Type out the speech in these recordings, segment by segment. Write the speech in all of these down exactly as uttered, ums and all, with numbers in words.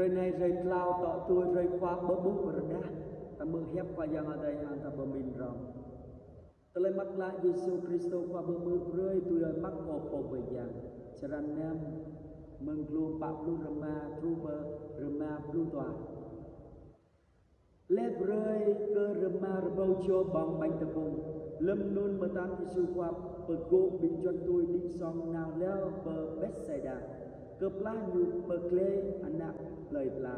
Anai hrơi tlâo tŏ tui hrơi Khua pơƀuh pơrơđah. Ta hmư̆ hiăp Khua Yang Adai hăng ta pơmĭn hrŏm. Tơlơi mơak klă Yêsu Krist Khua pơhmư̆ brơi tui ơi Markô pô mơyang. Črăn năm, mơ̆ng glông pă pluh rơma truh pơ rơma pluh dua. Laih brơi kơ rơma rơbâo čô ƀơ̆ng ƀañ tơpŭng, lơ̆m anŭn mơtam Yêsu Khua pơgô̆ ƀing juat tui đĭ song nao hlâo pơ Betsaida, kơplah Ñu pơglaĭ ană plơi pla.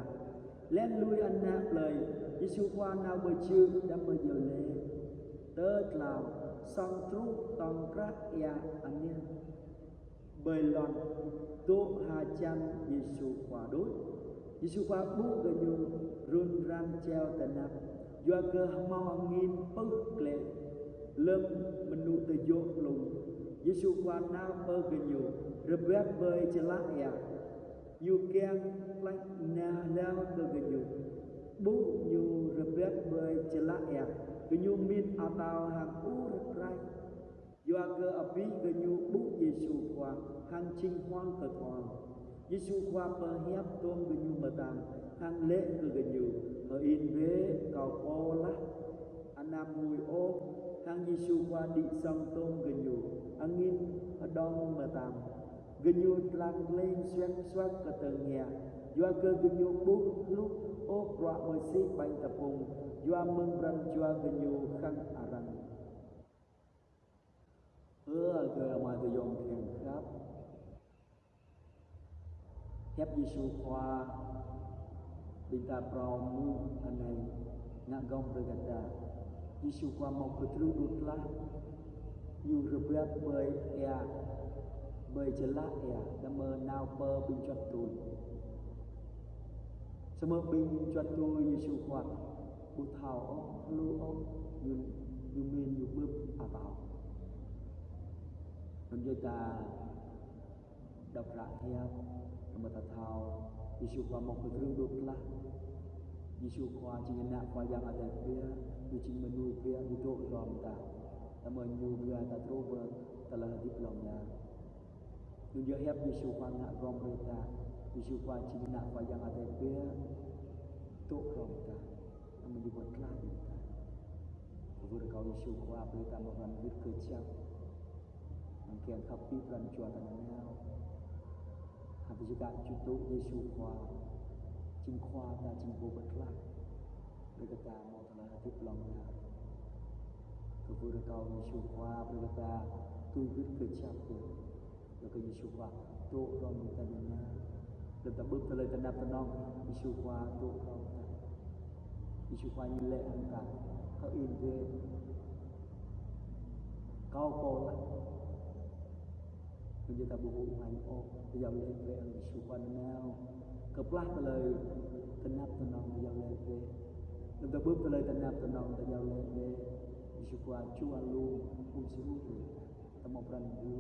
Laih lui ană plơi, Yêsu Khua nao pơ čư̆ đăm pơjơ̆ laih. Tơ tlâo, song truh tŏng krah ia angin ƀơi lŏn, dŏ hơjăn Yêsu Khua đôč. Yêsu Khua ƀuh gơñu run răng jao tơnap, yua kơ hmâo angin pưh glaĭ. Lơ̆m mơnŭ tơjŏ blung, Yêsu Khua nao pơ gơñu, rơbat ƀơi čơlah ia. Ñu kiăng klaih nao hlâo kơ gơñu. Ƀuh Ñu rơbat ƀơi čơlah ia, gơñu mĭn atâo hăng ur kraih. Yua kơ abih gơñu ƀuh Yêsu Khua hăng jing huang kơtuang. Yêsu Khua pơhiăp tôm gơñu mơtam hăng laĭ kơ gơñu: Hơĭn bĕ, Kâo pô lah. Anăm huĭ ôh. Hăng Yêsu Khua đĭ song tôm gơñu, angin hơđong mơtam. Gơñu lăng lêng suek suek kơtơ̆ng hia, yua kơ gơñu ƀuh hluh ôh bruă mơsêh ƀañ tơpŭng, yua mơ̆ng pran jua gơñu khăng arăng. Ơ adơi amai ayŏng kiăng khăp. Hiăp Yêsu Khua ƀing ta phrâo hmư̆ anai ngă gơ̆ng brơi kơ ta. Yêsu Khua hmâo kơtrưh đut tlaih, Ñu rơbat ƀơi ia, ƀơi čơlah ia, đăm mơ̆ nao pơ ƀing juat tui. Samơ̆ ƀing juat tui Yêsu Khua ƀu thâo ôh, hluh ôh, ñu, ñu mĭn ñu bưp atâo. Anŭn yơh ta đŏk hră hiăp, đăm mơ̆ ta thâo, Yêsu Khua hmâo kơtrưh đut tlaih. Yêsu Khua jing Ană Khua Yang Adai biă, Ñu jing mơnuih biă, Ñu dŏ hrŏm ta. Đăm mơ̆ Ñu gah ta truh pơ tơlơi hơdip hlŏng lar. Anŭn yơh hiăp Yêsu Khua ngă gơ̆ng brơi ta. Yêsu Khua jing Ană Khua Yang Adai biă, dŏ hrŏm ta. Đăm mơ̆ Ñu pơtlaih ƀing ta. Kơwưh rơkâo Yêsu Khua brơi ta mơ̆ pran wĭt kơjăp. Hăng kiăng khăp pĭ pran jua ta nanao. Hăng ta čơkă čutu Yêsu Khua, jing Khua ta, jing Pô pơtlaih. Brơi kơ ta hmâo tơlơi hơdip hlŏng lar. Kơwưh rơkâo Yêsu Khua brơi kơ ta tui wĭt kơjăp kơ, brơi kơ Yêsu Khua dŏ hrŏm ƀing ta nanao. Lơ̆m ta bưp tơlơi tơnap tơnŏng, Yêsu Khua dŏ hrŏm ta. Yêsu Khua Ñu laĭ hăng ta: Hơĭn bĕ, Kâo pô lah. Anŭn yơh ta ƀu huĭ hăng ôh, ta iâu laĭ bĕ hăng Yêsu Khua nanao. Kơplah tơlơi tơnap tơnŏng ta iâu laĭ bĕ. Lơ̆m ta bưp tơlơi tơnap tơnŏng ta iâu laĭ bĕ. Yêsu Khua čuă lu, ƀu sĭ ôh brơi ta. Ta hmâo pran ƀu.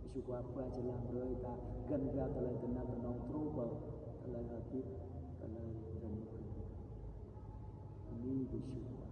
Yêsu Khua pơčơlah brơi ta găn gao tơlơi tơnap tơnŏng truh pơ tơlơi hơdip, tơlơi rơnŭk rơnua. Bơni Yêsu Khua.